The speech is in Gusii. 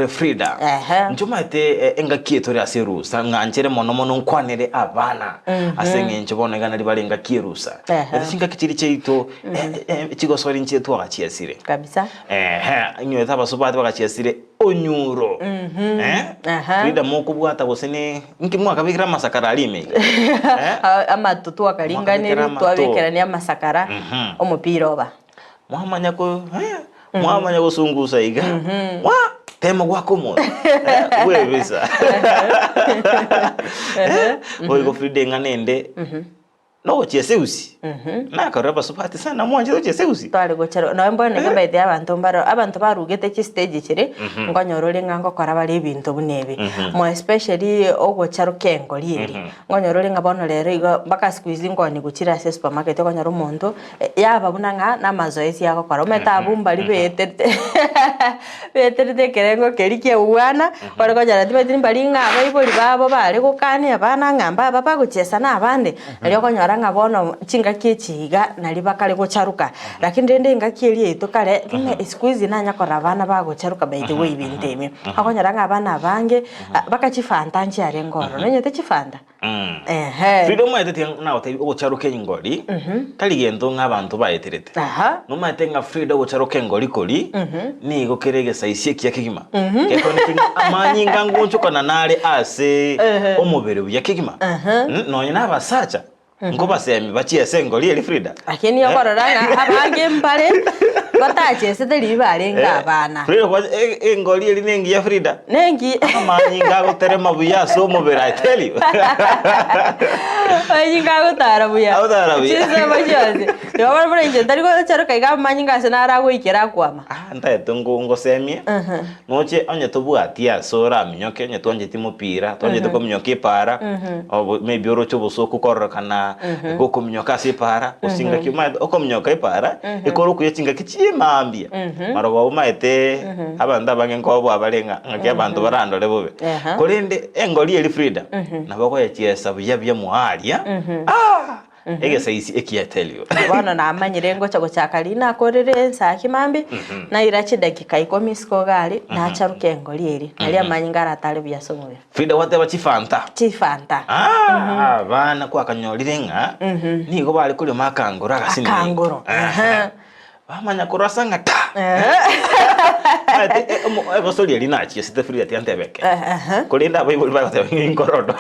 Frida, Ehe. inche omanyete engaki eye tore ase erusa, ng'anchere mono mono nkwanere abana ase eng'encho bono iga nari bare engaki y'erusa. Ehe. Ase chingaki chiria chiaito chigosori inche twagachiesire. Kabisa. Ehe, inywete abasubati bagachiesire onyuro. Eh? Aha. Frida mokobwata gose ne inki mwakabekire amasakara aria ime iga? Eh? A- Amato twakaringanirie, Mwakabekera amato. twabekerania amasakara, Mhm. omopira oba. Mwamanya ko eh, mwamanya gosungusa iga mwa tema gwaka omonto eh, bwebisa Eh, boigo Frida eng'ana ende nogochia eseusi nakarora abasubati sana mwanchete gochia eseusi Tware gochia nonya mbono iga by the way abanto mbaro abanto barugete chistage chiria nkonyora ore ng'a ngokora bare ebinto buna ebi more especially ogocharoka engori eria nkonyora ore ng'a bono rero igo mpaka siku hizi nkonyigwa chire ase esupermarket okonyora omonto Yaba buna ng'a namazoezi agokora. Omanyete abwo mbaria beeterete beeterete ekerengo keria kia obwana, ore konyora tibaetiri mbari ng'a abaibori babo bare gokania abana ng'a mbaba bagochiesa na abande, nario okonyora ng'a bono chingaki echi iga naria bakare gocharuka. Lakini rende engaki eria yaito kare, buna siku hizi nanya korora abana bagocharuka by the way ebinto ebi. Okonyora ng'a abana abange, mpaka chifanta nchiarenge ororo, nonyete chifanta? Ehe. Frida omanyete tiga nagotebi ogocharoka engori tari gento ng'a abanto baeterete. Aha. Nomanyete ng'a Frida ogocharoka engori kori nigo kere egesaisi ekiya kegima. Gekoneti ng'a amanyinga ngoonchokana nare ase omobere buya kegima. Mm, Nonye na abasacha nkobasemi bachiese engori eri Frida. Lakini okorora ng'a abange mbare batachesete ribi barenge abana. Frida kwa e- engori eri nengiya Frida. Nengi Amanyinga agoterema buya ase omobere I tell you. Amanyinga agotara buya. Agotara buya. Chinsemo chionsi. Igo bono buna inche ntari gocharoka iga amanyinga ase naro agoikera akwama. Ah, ntaete ngo ngosemie noche onye tobwati ase oraminyoke onye twancheti mopira twanchete kominyoka epaara obo maybe oroche obosoku kororekana gokominyoka ase epaara gose chingaki omanyete okominyoka epaara ekore okuya chingaki chi'emambia marogoba omanyete abanto abange nkoboa bare ng'a ng'aki abanto barandore bobe korende engori eria Frida nabo okoyechiesa buya buya mwaria aah egesaisi ekiya I tell you. Bono namanyire ngocha gochaka riria nakorire ensaki mambia, naira chidakika ikomi isiko iga aria, nacharuka engori eria, naria amanyinga aratare buya ase omobere. Frida gwateba chifanta. Chifanta. Ah, abana kwakanyorire ng'a nigo bare korema akangoro agasinini. Akangoro, ehe. Bamanya korasa ng'a ta. Omanyete e- omo- egosori eria nachiesete Frida tiga ntebe eke. Ehe. Korende abaibori bagoteba ng'a inkorodo.